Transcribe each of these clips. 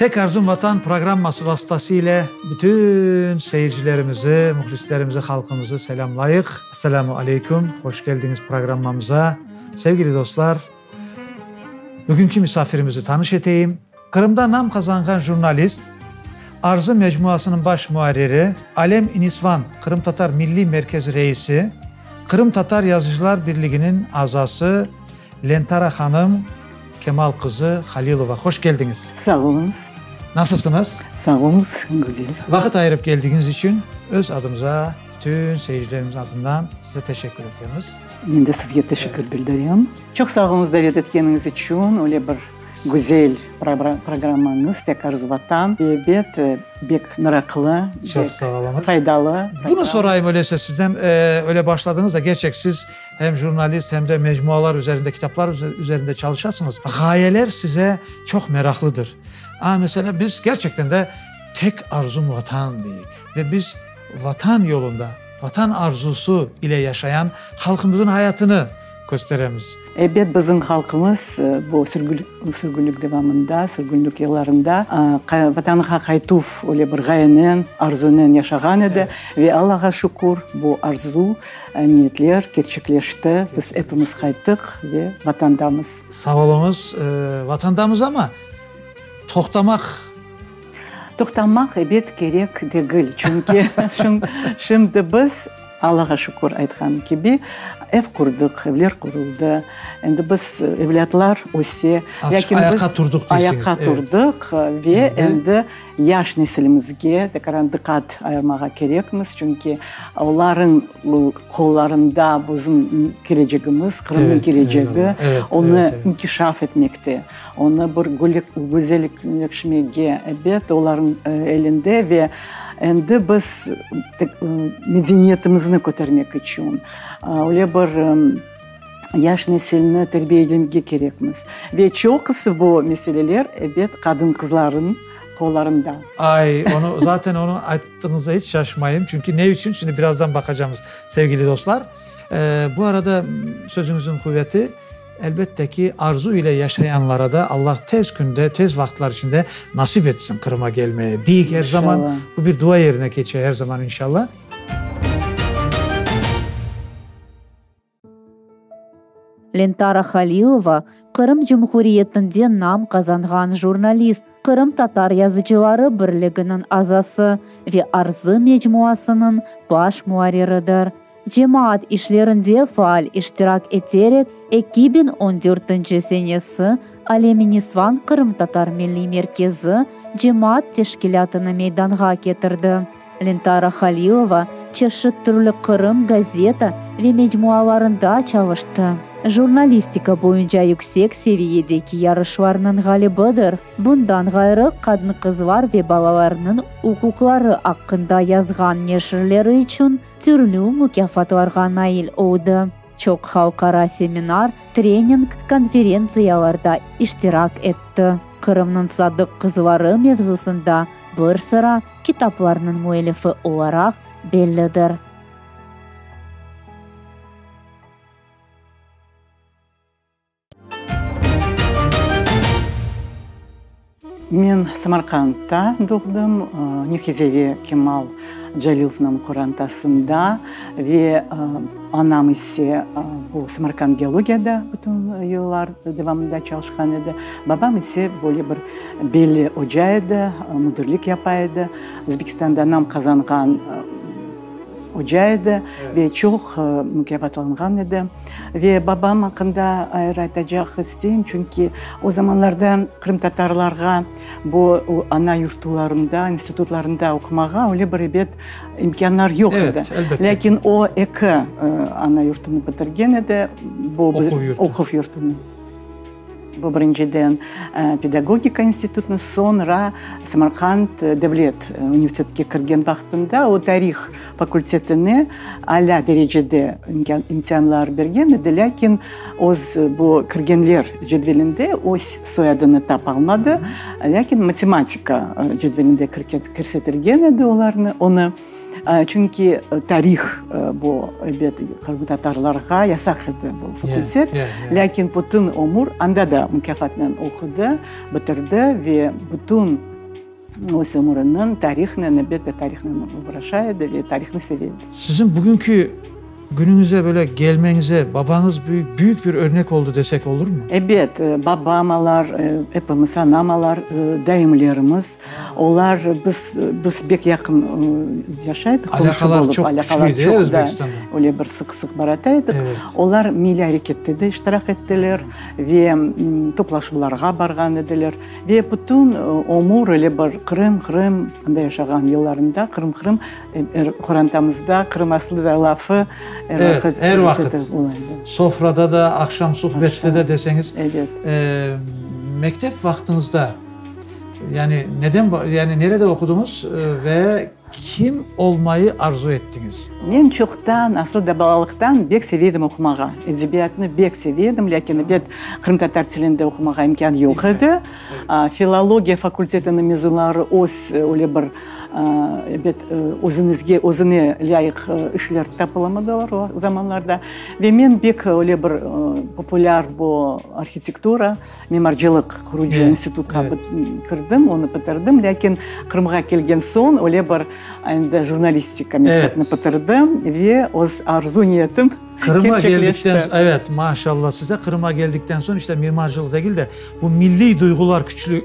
Tek arzum Vatan programması vastası ile bütün seyircilerimizi, muhlislerimizi, halqımızı selâmlayıq. Esselâmu aleyküm, hoş keldiñiz programmamıza. Sevgili dostlar, bugünki misafirimizi tanış eteyim. Qırımda nam qazanğan jurnalist, Arzı mecmuasınıñ baş muarriri, Alem-i Nisvan qırımtatar milliy merkezi reisi, Qırımtatar yazıcılar birliginiñ azası Lentara hanım Kemal qızı Halilova. Hoş keldiñiz! Sağ oluñız! Nasılsıñız? Sağ oluñız, güzel. Vaqıt ayırıp keldigiñiz içün öz adımıza, bütün seyircilerimizniñ adından size teşekkür etemiz. Men de sizge teşekkür bildirem. Çoq sağ oluñız davet etkeniñiz içün, öyle bir Güzel programmañız, tek arzu Vatan, ebet, bek meraqlı, Çoq sağ oluñız. faydalı. Bunı sorayım öyleyse sizden, öyle başladıñız da, gerçek siz hem jurnalist, hem de mecmualar üzerinde, kitaplar üzerinde çalışasıñız. Ğayeler size çoq meraqlıdır. A, meselâ, biz gerçekten de tek arzum Vatan deyik ve biz Vatan yolunda, Vatan arzusı ile yaşayan halqımızın hayatını kösteremiz. Ebet, bizim halqımız bu sürgünlik devamında, sürgünlik yıllarında Vatanğa qaytuv öyle bir ğayenen, arzunen yaşağan edi. Ve Allağa şükür, bu arzu, niyetler kerçekleşti. Biz epimiz qayttıq ve Vatandamız. Sağ oluñız. Vatandamız amma, toqtamaq. Toqtamaq, ebet, kerek degil, çünki şimdi biz, Allağa şükür, aytqanım kibi, ev qurdıq, evler quruldı, endi biz, evlâtlar öse, lâkin biz ayaqqa turdıq, ayaqqa turdıq ve endi yaş nesilimizge tekaran diqqat ayırmağa kerekmiz, çünki olarıñ qollarında bizim kelecegimiz, Qırımnıñ kelecegi, onı inkişaf etmekte. Onı bir güzelleşmege, ebet, olarnıñ elinde ve endi biz medeniyetimizni kötermek içün öyle bir yaş nesilni terbiyelemege kerekmiz. Ve çoqusı bu meseleler, ebet, qadın-qızlarnıñ qollarında. Ay, onı, zaten onı ayttığıñızda hiç şaşmayım, çünki ne içün, şimdi birazdan baqacamız, sevgili dostlar. Bu arada sözüñizniñ quveti, Elbette ki, arzu ile yaşayanlara da Allah tez künde, tez vaqıtlar içinde nasip etsin Qırıma gelmeye, deyik er zaman. Bu bir dua yerine keçe er zaman inşallah. Lentara Halilova, Qırım Cumhuriyetinde nam qazanğan jurnalist, Qırımtatar yazıcıları birliginiñ azası ve Arzı mecmuasınıñ baş muarriridir. Cemaat işlerinde faal iştirak eterek, 2014 senesi Alem-i Nisvan Qırımtatar Milliy Merkezi cemaat teşkilâtını meydanğa ketirdi. Lentara Halilova çeşit türlü Qırım gazeta ve mecmualarında çalıştı. Jurnalistika boyunca yüksek seviyedeki yarışlarnıñ ğalibidir. Bundan ğayrı, qadın-qızlar ve balalarnıñ uquqları aqqında yazğan neşirleri içün türlü mukâfatlarğa nail oldı. Çoq halqara seminar, trening, konferentsiyalarda iştirak etti. Qırımnıñ sadıq qızları mevzusında bir sıra kitaplarnıñ müellifi olaraq bellidir. Men Samarqandta doğdım, Nefise ve Kemal Calilovnıñ qorantasında ve anam ise bu Samarkand geologiyada bütün yıllar devamında çalışqan edi. Babam ise böyle bir belli oca edi, müdirlik yapa edi. Özbekistanda nam qazanğan oca edi ve çoq mukâfatlanğan edi. Ve babam aqqında ayrı aytacaq isteyim, çünki o zamanlarda qırımtatarlarğa bu ana yurtularında, institutlarında oqumağa öyle bir ebet imkânlar yoq edi. Lâkin o eki ana yurtunı bitirgen edi, bu oquv yurtunı. Bu birinciden pedagogika institutını, soñra Samarqand devlet universitetke kirgen vaqtında o tarih fakultetine alâ derecede imtianlar bergen edi, lâkin öz bu kirgenler cedvelinde öz soyadını tapalmadı, lâkin matematika cedvelinde kirsetilgen edi olarnı, onı. Çünki tarih bu, elbet, qırımtatarlarğa yasaq edi bu fakultet. Lâkin bütün ömür anda da mukâfatnen oqudı, bitirdi ve bütün. Öz ömüriniñ tarihnen, elbette, tarihnen oğraşa edi ve tarihnı seve edi. Siziñ bugünki Günüñize böyle gelmeñize babañız büyük büyük bir örnek oldı desek olurmı? Ebet, babamalar, epimiz anamalar, dayımlerimiz, olar biz biz bek yaqın yaşay edik, qomşu Alâqalar bolıp, çoq alâqalar küçlü edi, çoq, da, Özbekistanda. öyle bir sıq-sıq barata edik. Evet. Olar milliy arekette de iştirak ettiler ve toplaşuvlarğa barğan ediler. Ve bütün ömür öyle bir Qırım, Qırım, anda yaşağan yıllarında Qırım, Qırım, Er qorantamızda Qırım aslı da lafı er Evet, vaqıt er vaqıt. ola edi. Sofrada da, aqşam suhbette de deseñiz. Evet. Mektep vaqtıñızda, yani neden, yani nerede oqudıñız ve kim olmayı arzu ettiñiz? Men çoqtan, aslı da balalıqtan bek seve edim oqumağa. Edebiyatnı bek seve edim, lâkin ebet qırımtatar tilinde oqumağa imkân yoq edi. Filologiya fakultetiniñ mezunları öz öyle bir, ebet, özüñizge, özüne lâyıq işler tapılamadılar o zamanlarda. Ve men bek öyle bir populâr bu arhitektura, mimarcılıq qurucı institutqa kirdim, onı bitirdim. Lâkin Qırımğa kelgen soñ öyle bir endi jurnalistika mektepni bitirdim ve öz arzu-niyetim Qırımğa geldikten, evet, maşallah size, Qırımğa geldikten soñ işte mimarcılıq degil de, bu milliy duyğular küçlü,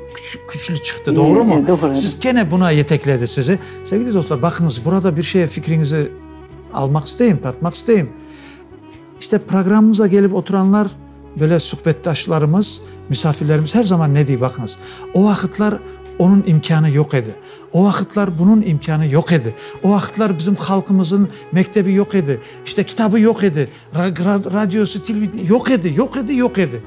küçlü çıqtı, doğru mu? Doğru. Siz kene buna yetekledi sizi. Sevgili dostlar, baqıñız, burada bir şeye fikriñizi almaq isteyim, tartmaq isteyim. İşte programımıza gelip oturanlar, böyle suhbetdaşlarımız, misafirlerimiz her zaman ne dey, baqıñız, o vaqıtlar onıñ imkânı yoq edi. O vaqıtlar bunıñ imkânı yoq edi. O vaqıtlar bizim halqımızın mektebi yoq edi, işte kitabı yoq edi, radiosı, televideniye yoq edi, yoq edi, yoq edi.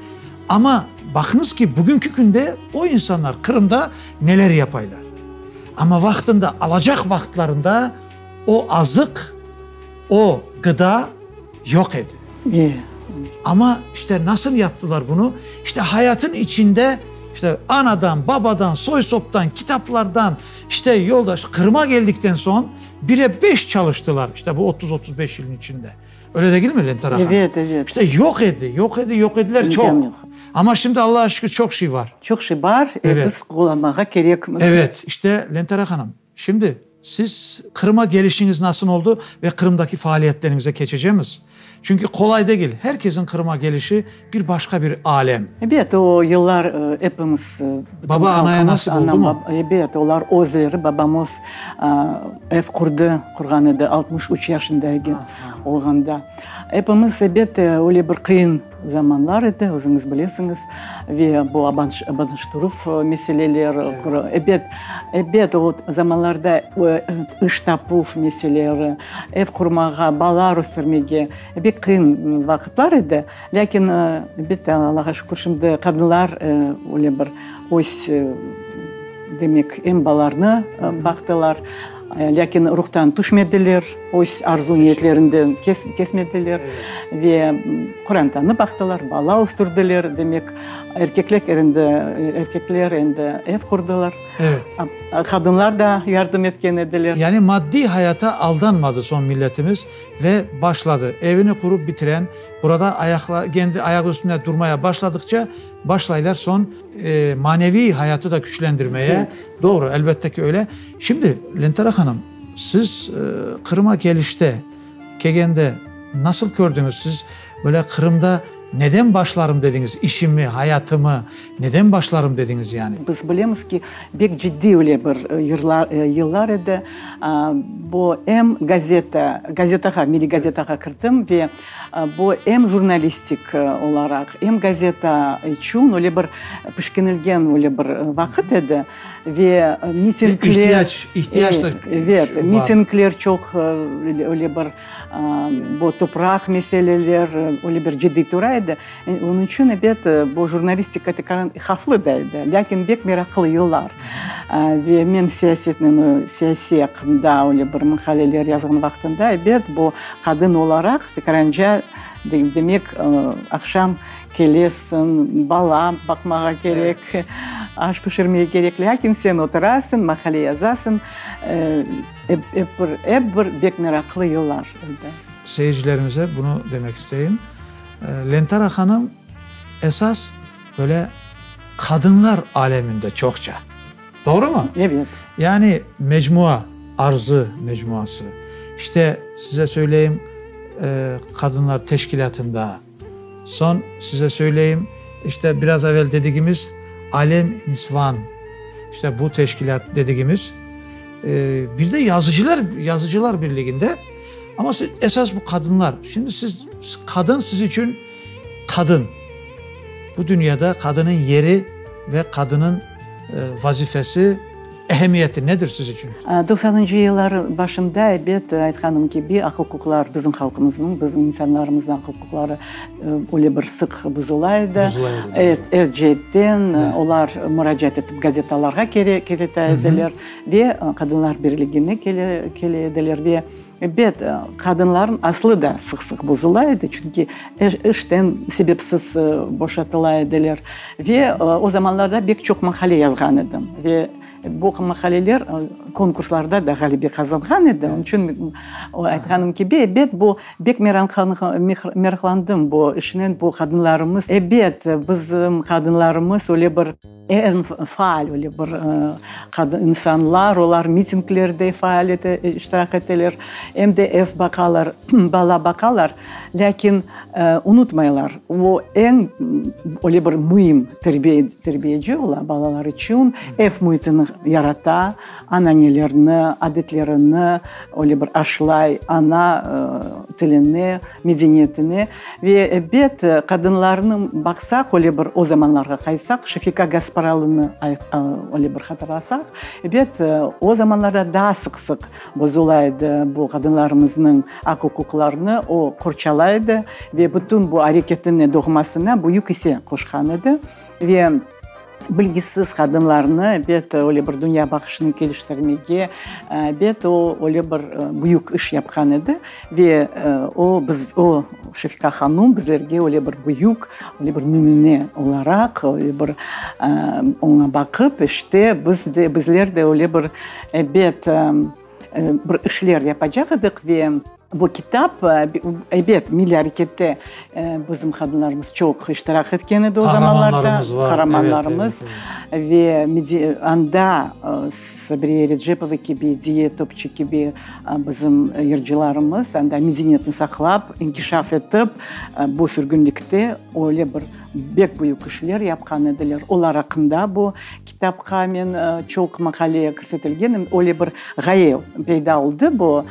Amma baqıñız ki, bugünki künde o insanlar Qırımda neler yapaylar. Amma vaqtında, alacaq vaqıtlarında o azıq, o gıda yoq edi. Amma işte nasıl yaptılar bunı? İşte hayatın içinde, işte anadan, babadan, soy-soptan, kitaplardan, işte yoldaş, Qırıma geldikten soñ bire beş çalıştılar, işte bu 30-35 yılın içinde. Öyle degil mi, Lentara hanım? Evet, evet. İşte yoq edi, yoq edi, yoq ediler çoq. İmkân yoq. Amma şimdi Allağa şükür çoq şey var. Çoq şey bar, Evet. biz qullanmağa kerekmiz. Evet, işte Lentara hanım, şimdi Siz Qırıma kelişiñiz nasıl oldı ve Qırımdaki faaliyetleriñize keçecemiz? Çünki qolay degil, her kesin Qırıma kelişi bir başqa bir alem. Ebet, o yıllar epimiz, bütün Baba, anaya halqımız, nasip oldı anam, mı? ebet, olar özleri, babam öz ev qurdı, qurğan edi 63 yaşında olğanda. Epimiz, ebet, öyle bir qıyın Zamanlar edi, özüñiz bilesiñiz, ve bu abanıştıruv meseleleri, ebet, ebet, o zamanlarda iş tapuv meseleleri, ev qurmağa, bala östürmege pek qıyın vaqıtlar edi. Lâkin, ebet, Allağa şükür, şimdi qadınlar öyle bir öz, demek, em balalarnı baqtılar, Lâkin ruhtan tüşmediler, öz arzu-niyetlerinden kesmediler ve qorantanı baqtılar, bala östürdiler, demek, erkekler endi, erkekler endi ev qurdılar. Qadınlar da yardım etken ediler. Yani maddiy hayata aldanmadı soñ milletimiz ve başladı evini qurup bitiren, burada ayaqla, kendi ayağı üstünde durmaya başladıqça, Başlaylar soñ maneviy hayatı da küçlendirmeye. Doğru, elbette ki öyle. Şimdi, Lentara hanım, siz Qırıma kelişte, kelgende nasıl kördiñiz? Siz böyle Qırımda neden başlarım dediñiz, işimi, hayatımı neden başlarım dediñiz yani? Biz bilemiz ki, bek ciddiy öyle bir yıllar edi. Bu em gazeta, gazetağa, milliy gazetağa kirdim ve Bu em jurnalistik olaraq, em gazeta içün öyle bir pişkinilgen öyle bir vaqıt edi ve mitingler... İhtiyac, ihtiyac da Evet, mitingler çoq öyle bir bu topraq meseleler öyle bir ciddiy tura edi. Onıñ içün, ebet, bu jurnalistika tekaran havflı da edi, lâkin bek meraqlı yıllar. Ve men siyasetnen, siyasiy aqqında öyle bir maqaleler yazğan vaqtında, ebet, bu qadın olaraq tekaranca, demek, aqşam kelesiñ, bala baqmağa kerek, aş pişirmege kerek, lâkin sen oturasıñ, maqale yazasıñ, ep bir, ep bir bek meraqlı yıllar edi. Seyircilerimize bunı demek isteyim. Lentara hanım esas böyle qadınlar aleminde çoqça. Doğru mu? Ebet. Yani mecmua, Arzı mecmuası. İşte, size söyleyim, qadınlar teşkilâtında. Soñ, size söyleyim, işte, biraz evel dedigimiz Alem Nisvan, işte, bu teşkilât dedigimiz. Bir de yazıcılar, Yazıcılar Birliginde. Amma esas bu qadınlar. Şimdi siz, qadın siz içün qadın. Bu dünyada qadınıñ yeri ve qadınıñ vazifesi, ehemmiyeti nedir siz içün? Doqsanıncı yıllar başında, ebet, aytqanım kibi, aq-uquqlar bizim halqımıznıñ, bizim insanlarımıznıñ aq-uquqları öyle bir sıq buzula edi. Buzula edi, doğru. Er ceetten olar muracaat etip gazetalarğa kelete ediler ve Qadınlar birligine kele ediler ve Ebet, qadınlarnıñ aslı da sıq-sıq bozula edi, çünki işten sebepsiz boşatıla ediler. Ve o zamanlarda bek çoq maqale yazğan edim. Ve bu maqaleler konkurslarda da ğalebe qazanğan edi. Onıñ içün, aytqanım kibi, ebet, bu bek meraqlandım bu işnen, bu qadınlarımız. Ebet, bizim qadınlarımız öyle bir. Eñ faal öyle bir qadın insanlar, olar mitinglerde faal iştirak eteler, em de ev baqalar, bala baqalar, lâkin unutmaylar, o eñ öyle bir müim terbiye terbiyeci ola balalar içün, ev müitini yarata, ananelerni, adetlerini öyle bir aşlay, ana tilini, medeniyetini. Ve, ebet, qadınlarnı baqsaq, öyle bir o zamanlarğa qaytsaq, Şefika Gaspıralını öyle bir hatırlasaq, ebet, o zamanlarda daa sıq-sıq bozula edi bu qadınlarımıznıñ aq-uquqlarını, o qorçalay edi ve bütün bu areketini doğmasına büyük isse qoşqan edi. Ve Bilgisiz qadınlarnı, ebet, öyle bir dünya baqışını keliştirmege, ebet, o öyle bir büyük iş yapqan edi. Ve o, biz, o, Şefika hanum bizlerge öyle bir büyük, öyle bir nümüne olaraq, öyle bir oña baqıp, işte, biz de, bizler de öyle bir, ebet, bir işler yapacaq edik ve bu kitap, ebet, milliy arekette bizim qadınlarımız çoq iştirak etken edi o zamanlarda. Qahramanlarımız var. Qahramanlarımız. Ve anda Sabriye Erecepova kibi, Diye Topçi kibi bizim yırcılarımız anda medeniyetni saqlap, inkişaf etip, bu sürgünlikte öyle bir bek büyük işler yapqan ediler. Olar aqqında bu Kitapqa men çoq maqale kirsetilgenim, öyle bir ğaye peyda oldı bu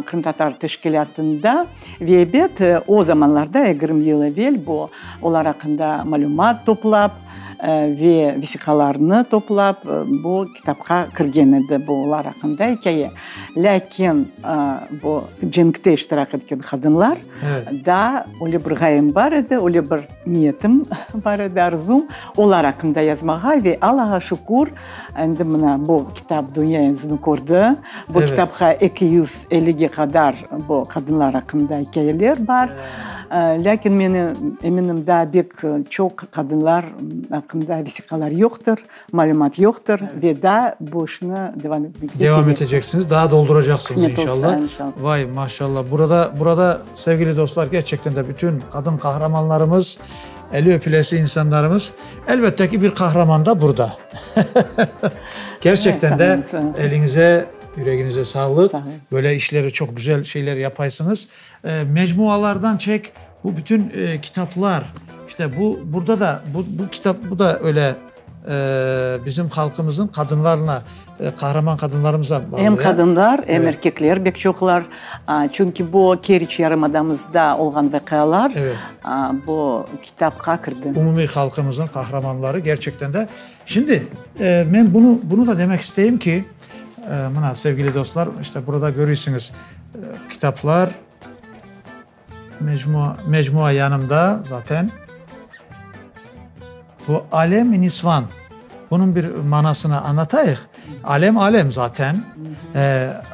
qırımtatar teşkilâtında. Ve ebet, o zamanlarda, 20 yıl evel, bu olar aqqında malümat toplap ve vesiqalarnı toplap, bu kitapqa kirgen edi bu olar aqqında ikâye. Lâkin bu cenkte iştirak etken qadınlar da öyle bir ğayem bar edi, öyle bir Niyetim bar edi, arzum, olar aqqında yazmağa ve Allağa şükür, endi mına bu kitap dünya yüzüni kördi. Bu kitapqa 250-ge qadar bu qadınlar aqqında ikâyeler bar. Lâkin men eminim, daa bek çoq qadınlar aqqında vesiqalar yoqtır, malümat yoqtır ve daa bu işni devam etmek kerek. Devam eteceksiñiz, daa dolduracaqsıñız Qısmet olsa, inşallah. Vay, maşallah. Burada, burada, sevgili dostlar, gerçekten de bütün qadın qahramanlarımız, eli öpülesi insanlarımız. Elbette ki, bir qahraman da burada. Gerçekten de eliñize, yüregiñize sağlıq. Böyle işleri, çoq güzel şeyler yapaysıñız. Mecmualardan çek, bu bütün kitaplar, işte bu, burada da, bu, bu kitap, bu da öyle Bizim halqımıznıñ qadınlarına, qahraman qadınlarımıza bağlı. Em qadınlar, em erkekler bek çoqlar. Çünki bu Keriç yarımadamızda olğan vaqialar bu kitapqa kirdi. Umumiy halqımıznıñ qahramanları gerçekten de. Şimdi men bunı, bunı da demek isteyim ki, mına, sevgili dostlar, işte burada körüysiñiz, kitaplar, Mecmua, mecmua yanımda zaten. Bu Alem-i Nisvan, bunıñ bir manasını añlatayıq. Alem, alem zaten.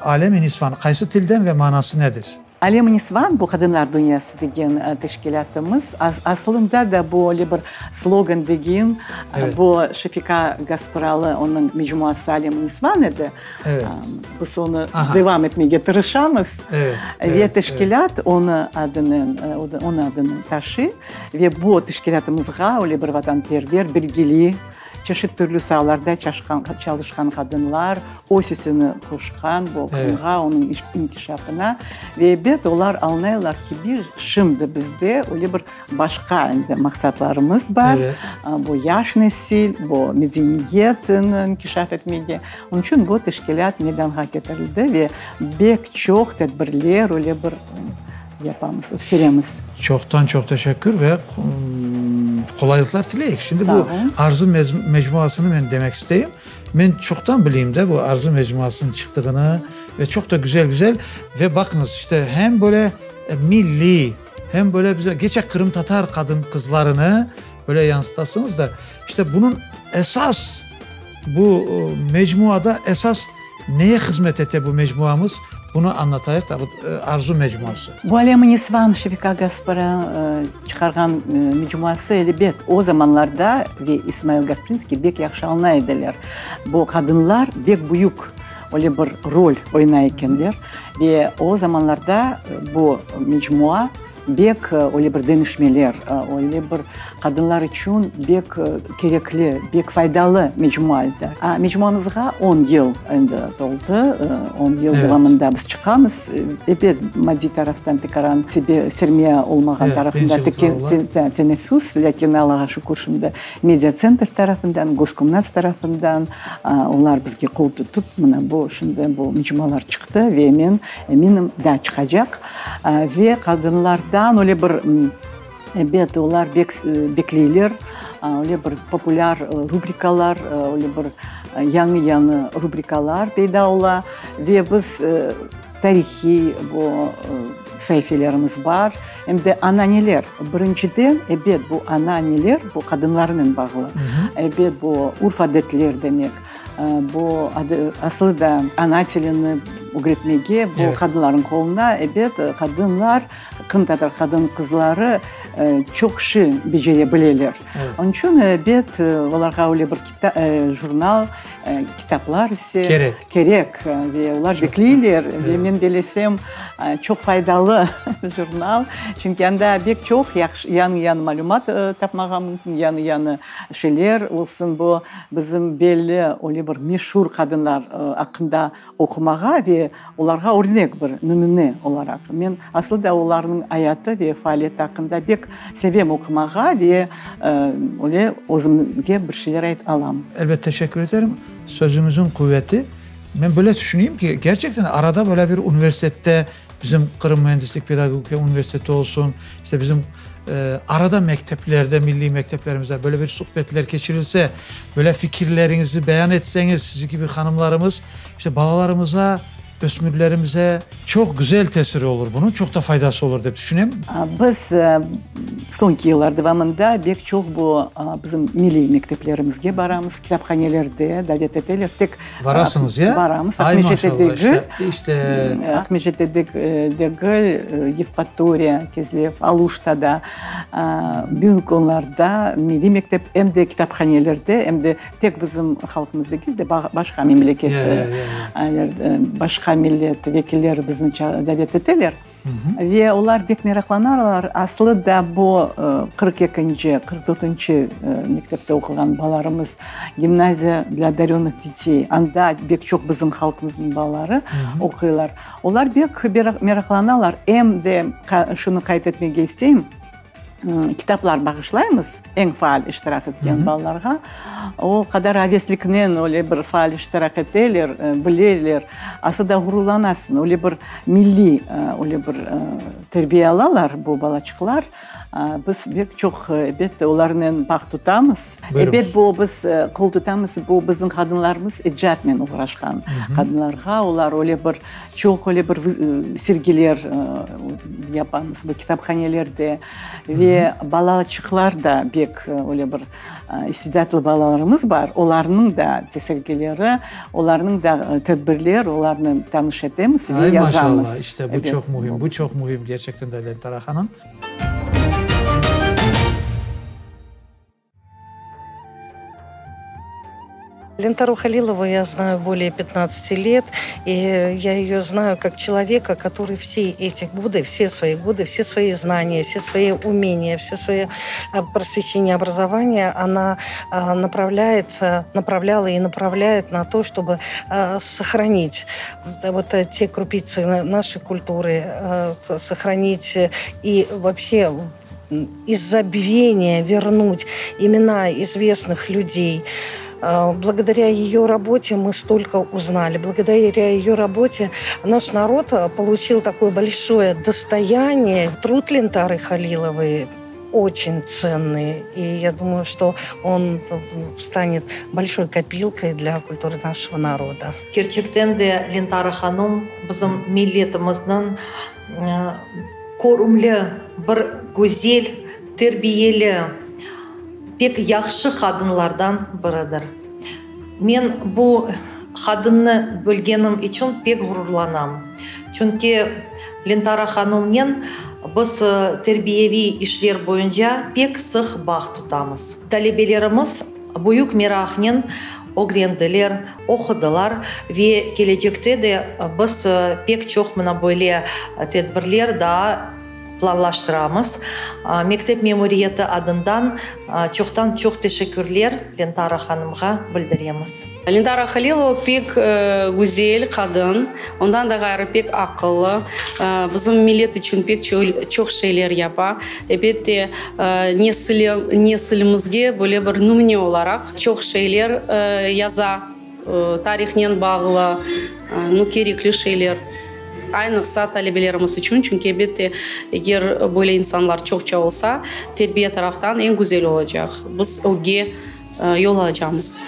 Alem-i Nisvan qaysı tilden ve manası nedir? Alem-i Nisvan, bu Qadınlar dünyası degen teşkilâtımız. Aslında da bu öyle bir slogan degin, bu Şefika Gaspıralı, onıñ mecmuası Alem-i Nisvan edi. Evet. Biz onı devam etmege tırışamız. Evet. Ve teşkilât onı adınen, onıñ adını taşıy. Ve bu teşkilâtımızğa öyle bir vatanperver, bilgili. çeşit türlü saalarda çalışqan qadınlar, öz isseni qoşqan bu Qırımğa, onıñ inkişafına. Ve ebet, olar añlaylar ki, bir şimdi bizde öyle bir başqa endi maqsatlarımız bar. Bu yaş nesil, bu medeniyetni inkişaf etmege. Onıñ içün bu teşkilât meydanğa ketirildi ve bek çoq tedbirler, öyle bir yapamız, ötkeremiz. Çoqtan çoq teşekkür ve qolaylıqlar tileyik. Şimdi bu Arzı mecmuasını men demek isteyim. Men çoqtan bileyim de bu Arzı mecmuasınıñ çıqtığını ve çoq da güzel-güzel ve baqıñız, işte hem böyle milliy, hem böyle bize keçe qırımtatar qadın-qızlarını böyle yansıtasıñız da, işte bunıñ esas bu mecmuada esas neye hızmet ete bu mecmuamız, bunı añlatayıq da, bu Arzu mecmuası. Bu Alem-i Nisvan Şefiqa Gaspara çıqarğan mecmuası, elbet, o zamanlarda ve İsmail Gasprinskiy bek yahşı añlay ediler, bu qadınlar bek büyük öyle bir rol oynay ekenler ve o zamanlarda bu mecmua Bek öyle bir deñişmeler, öyle bir qadınlar içün bek kerekli, bek faydalı mecmua edi. Mecmuamızğa on yıl endi toldı, on yıl devamında biz çıqamız. Ebet, maddiy taraftan tekaran sermiya olmağan tarafında teneffüs, lâkin Allağa şükür şimdi Mediatsentr tarafından, Goskomnats tarafından olar bizge qol tutıp, mına bu şimdi bu mecmualar çıqtı ve men eminim, daa çıqacaq. Ve qadınlardan öyle bir, ebet, olar bek bekleyler, öyle bir populâr rubrikalar, öyle bir yañı-yañı rubrikalar peyda ola. Ve biz tarihiy bu saifelerimiz bar, em de ananeler. Birinciden, ebet, bu ananeler, bu qadınlarnen bağlı. Ebet, bu urf-adetler demek. Bu aslı da ana tilini ögretmege, bu qadınlarnıñ qolunda, ebet, qadınlar, qırımtatar qadın-qızları çoq şey becere bileler. Onıñ içün, ebet, olarğa öyle bir jurnal, kitaplar ise kerek, kerek ve olar bekleyler. Ve men bellesem, çoq faydalı jurnal, çünki anda bek çoq yahşı, yañı-yañı malümat tapmağa mümkün, yañı-yañı şeyler olsun, bu Bizim belli, öyle bir meşur qadınlar aqqında oqumağa ve olarğa örnek bir nümüne olaraq. Men aslı da olarnıñ ayatı ve faaliyeti aqqında bek sevem oqumağa ve öyle özümge bir şeyler ayt alam. Elbet, teşekkür eterim. Sözüñizniñ quveti. Men böyle tüşüneyim ki, gerçekten arada böyle bir universitette, bizim Qırım müendislik pedagogika universiteti olsun, işte bizim arada mekteplerde, milliy mekteplerimizde böyle bir suhbetler keçirilse, böyle fikirleriñizi beyan etseñiz, sizi kibi hanımlarımız, işte balalarımıza, ösmürlerimize çoq güzel tesiri olur bunıñ, çoq da faydası olur dep tüşünem. Biz soñki yıllar devamında bek çoq bu bizim milliy mekteplerimizge baramız, kitaphanelerde davet eteler, tek Barasıñız, ya? Baramız, Aqmescitte degil. İşte. Aqmescitte degil, Yevpatoriya, Kezlev, Aluştada, büyük onlarda milliy mektep, em de kitaphanelerde, em de tek bizim halqımız degil de, başqa memleket, başqa millet vekilleri bizni davet eteler. Ve olar bek meraqlanalar. Aslı da bu 42-nci, 44-nci mektepte oquğan balalarımız, gimnaziya dlâ adarennih detey, anda bek çoq bizim halqımıznıñ balaları oquylar. Olar bek meraqlanalar. Em de şunı qayd etmege isteyim, kitaplar bağışlaymız eñ faal iştirak etken balalarğa. O qadar avesliknen öyle bir faal iştirak eteler, bileler. Aslı da ğururlanasıñ, öyle bir milliy öyle bir terbiye alalar bu balaçıqlar. Biz bek çoq, elbette, olarnen bağ tutamız. Ebet, bu biz qol tutamız, bu bizim qadınlarımız icatnen oğraşqan qadınlarğa. Olar öyle bir Çoq öyle bir sergiler yapamız bu kitaphanelerde ve balaçıqlar da bek öyle bir istidatlı balalarımız bar. Olarnıñ da sergileri, olarnıñ da tedbirler, olarnen tanış etemiz ve yazamız. Ay, maşallah, işte bu çoq mühim, bu çoq mühim gerçekten de, Lentara hanım. Lentaru Halilovu я знаю более 15 лет, и я ее знаю как человека, который все эти годы, все свои годы, все свои знания, все свои умения, все свои просвещение, образование она направляет, направляла и направляет на то, чтобы сохранить вот те крупицы нашей культуры, сохранить и вообще из забвения вернуть имена известных людей. Благодаря ее работе мы столько узнали. Благодаря ее работе наш народ получил такое большое достояние. Труд Лентары Халиловой очень ценный. И я думаю, что он станет большой копилкой для культуры нашего народа. Kerçekten de Lentara hanum bizim milletimizniñ körümli, bir güzel, terbiyeli, pek yahşı qadınlardan biridir. Men bu qadınnı bilgenim içün pek ğururlanam. Çünki Lentara hanumnen biz terbiyeviy işler boyunca pek sıq bağ tutamız. Talebelerimiz büyük meraqnen ögrendiler, oqudılar ve kelecekte de biz pek çoq mına böyle tedbirler daa planlaştıramız. Mektep memuriyeti adından çoqtan-çoq teşekkürler Lentara hanımğa bildiremiz. Lentara Halilova pek güzel qadın, ondan da ğayrı pek aqıllı, bizim millet içün pek çoq şeyler yapa. Elbette, nesilimizge böyle bir nümüne olaraq çoq şeyler yaza, tarihnen bağlı, nu, kerekli şeyler, aynıqsa talebelerimiz içün, çünki, elbette, eger böyle insanlar çoqça olsa, terbiye taraftan eñ güzel olacaq, biz ögge yol alacaqmız.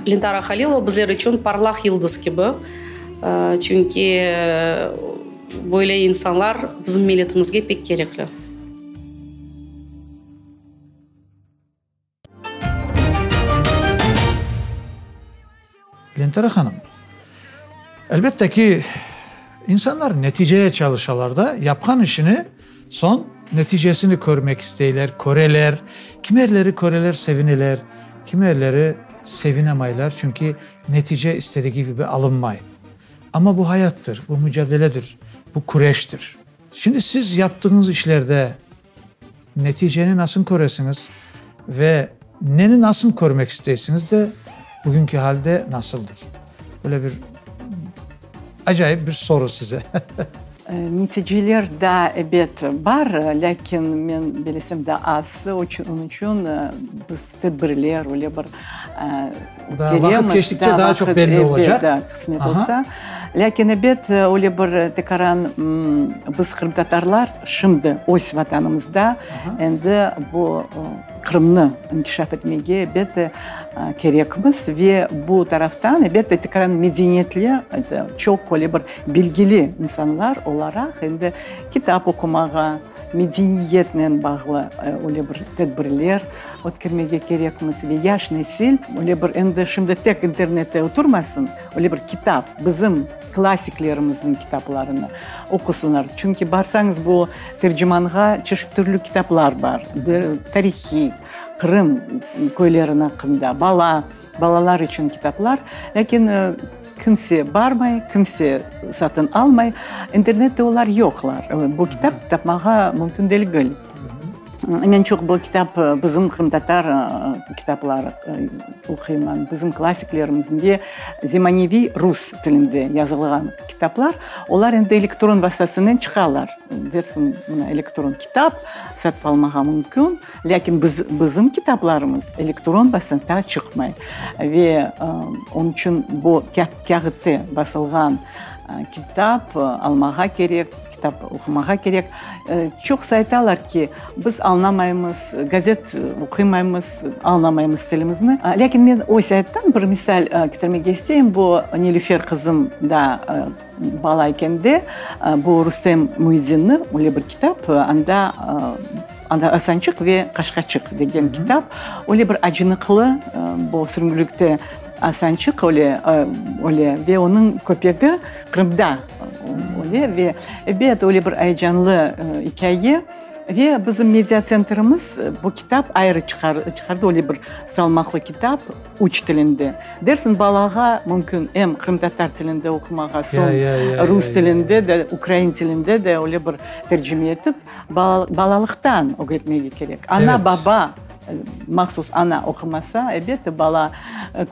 Lentara Halilova bizler içün parlaq yıldız kibi, çünki böyle insanlar bizim milletimizge pek kerekli. Lentara hanım, elbette ki, insanlar neticeye çalışalar da, yapqan işini soñ neticesini körmek isteyler, köreler. Kimerleri köreler, sevineler, kimerleri sevinemaylar, çünki netice istedigi kibi alınmay. Amma bu hayattır, bu mücadeledir, bu küreştir. Şimdi siz yaptığıñız işlerde Neticeni nasıl köresiñiz ve neni nasıl körmek isteysiñiz de bugünki halde nasıldır? Böyle bir acayip bir soru size. Neticeler daa, ebet, bar, lâkin men bilesem, daa az. Onıñ içün biz tedbirler, öyle bir Daa vaqıt keçtikçe daa çoq belli olacaq. Ebet, qısmet olsa. Lâkin, ebet, öyle bir tekaran biz, qırımtatarlar, şimdi öz Vatanımızda endi bu Qırımnı inkişaf etmege, ebet, kerekmiz. Ve bu taraftan, ebet, tekaran medeniyetli, çoq öyle bir bilgili insanlar olaraq endi kitap oqumağa, medeniyetnen bağlı öyle bir tedbirler ötkermege kerekmiz ve yaş nesil öyle bir endi şimdi tek internette oturmasın, öyle bir kitap, bizim klassiklerimizniñ kitaplarını oqusınlar. Çünki barsañız bu Tercimanğa çeşit türlü kitaplar bar, tarihiy, Qırım köylerin aqqında, bala, balalar içün kitaplar, lâkin kimse barmay, kimse satın almay, internette olar yoqlar, bu kitap tapmağa mümkün degil. Men çoq bu kitap, bizim qırımtatar kitapları oquyman, bizim klassiklerimizniñ ve zemaneviy rus tilinde yazılğan kitaplar, olar endi elektron vastasınen çıqalar. Dersiñ, mına elektron kitap satıp almağa mümkün, lâkin biz, bizim kitaplarımız elektron vastada çıqmay. Ve onıñ içün bu kâğıtta basılğan kitap almağa kerek. Kitap oqumağa kerek. Çoqsa aytalar ki, biz añlamaymız, gazet oqumaymız, añlamaymız tilimizni. Lâkin men öz ayattan bir misal ketirmege isteyim. Bu Nilüfer qızım da bala ekende, bu Rustem Müyedinni öyle bir kitap, anda anda Asançıq ve Qaşqaçıq degen kitap. Öyle bir acınıqlı bu sürgünlikte Asançıq öyle, öyle ve onıñ köpegi Qırımda öyle ve, ebet, öyle bir ayecanlı ikâye. Ve bizim media-tsentrimiz bu kitap ayrı çıqardı, öyle bir salmaqlı kitap, üç tilinde. Dersiñ, balağa mümkün em qırımtatar tilinde oqumağa, soñ rus tilinde de, ukrain tilinde de öyle bir tercime etip, balalıqtan ögretmege kerek. Ana-baba, mahsus ana oqumasa, elbette, bala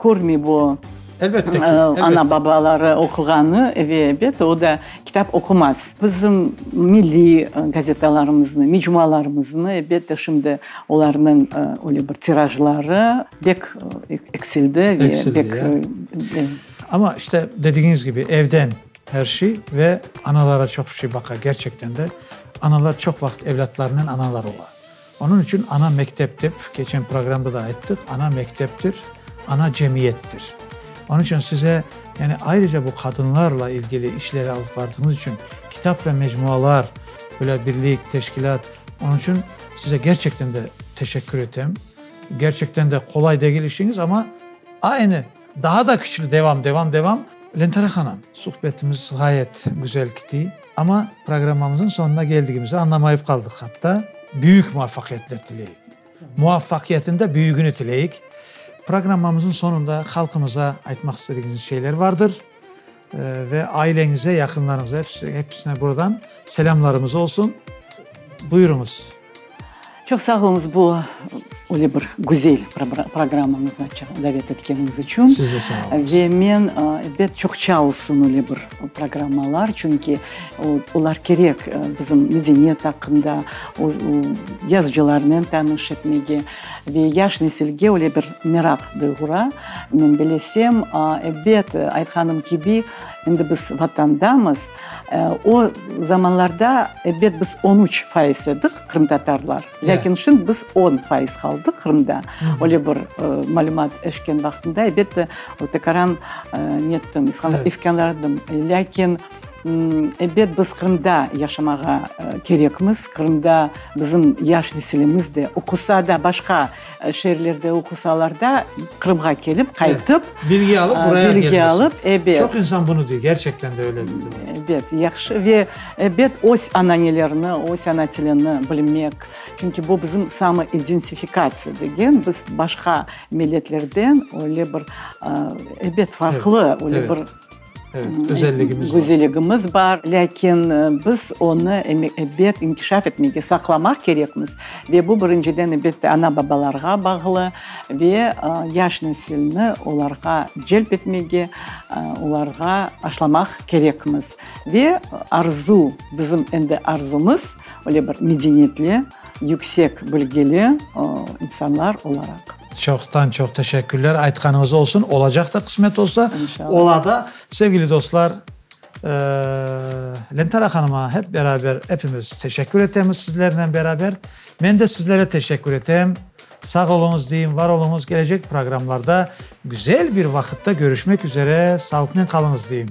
körmey bu. Elbette ki. Ana-babaları oquğanı ve elbette o da kitap oqumaz. Bizim milliy gazetalarımıznı, mecmualarımıznı, elbette, şimdi olarnıñ öyle bir tirajları bek eksildi ve bek. Amma işte dedigiñiz kibi, evden her şey ve analara çoq şey baqa, kerçekten de analar çoq vaqıt evlâtlarınen analar ola. Onıñ içün ana mektep dep, keçen programda da ayttıq, ana mekteptir, ana cemiyettir. Onıñ içün size, yani ayrıca bu qadınlarla ilgili işleri alıp bardığıñız içün, kitap ve mecmualar, böyle birlik, teşkilât, onıñ içün size gerçekten de teşekkür etem. Gerçekten de qolay degil işiñiz, amma aynı, daha da küçlü devam, devam, devam. Lentara hanım, suhbetimiz ğayet güzel kiti, amma programmamıznıñ soñuna keldigimizi añlamayıp qaldıq hatta. Büyük muvafaqiyetler tileyik. Muvafaqiyetinde büyügini tileyik. Programmamıznıñ soñunda halqımıza aytmaq istedigiñiz şeyler vardır. Ve aileñize, yaqınlarıñıza, episine buradan selâmlarımız olsun. Buyurıñız. Çoq sağ oluñız bu öyle bir güzel programmamızğa davet etkeniñiz içün. Siz de sağ oluñız. Ve men, elbet, çoqça olsun öyle bir programmalar, çünki olar kerek bizim medeniyet aqqında, yazıcılarnen tanış etmege ve yaş nesilge öyle bir meraq duyğura. Men bilesem, elbet, aytqanım kibi, endi biz Vatandamız. O zamanlarda, ebet, biz 13% edik, qırımtatarlar. Lâkin şimdi biz 10% qaldıq Qırımda. Öyle bir malümat eşitken vaqtımda, elbette, o tekaran nettim, ifkârlandım. Lâkin, ebet, biz Qırımda yaşamağa kerekmiz. Qırımda bizim yaş nesilimiz de oqusa da, başqa şeerlerde oqusalar da, Qırımğa kelip, qaytıp, Bilgi alıp, buraya bilgi kelmesi. alıp, ebet. Çoq insan bunı dey, gerçekten de öyle dedi. Ebet, yahşı ve ebet öz ananelerini, öz ana tilini bilmek, çünki bu bizim samoidentifikatsiya degen, biz başqa milletlerden öyle bir, ebet, farqlı, öyle bir Evet, özelligimiz bar. Güzelligimiz bar, lâkin biz onı, ebet, inkişaf etmege, saqlamaq kerekmiz. Ve bu, birinciden, elbette, ana-babalarğa bağlı ve yaş nesilni olarğa celp etmege, olarğa aşlamaq kerekmiz. Ve arzu, bizim endi arzumız, öyle bir medeniyetli, yüksek bilgili insanlar olaraq. Çoqtan çoq teşekkürler, aytqanıñız olsun, olacaq da qısmet olsa, ola da. Sevgili dostlar, Lentara hanıma hep beraber epimiz teşekkür etemiz sizlernen beraber. Men de sizlere teşekkür etem. Sağ oluñız deyim, var oluñız, kelecek programlarda güzel bir vaqıtta körüşmek üzere, sağlıqnen qalıñız deyim.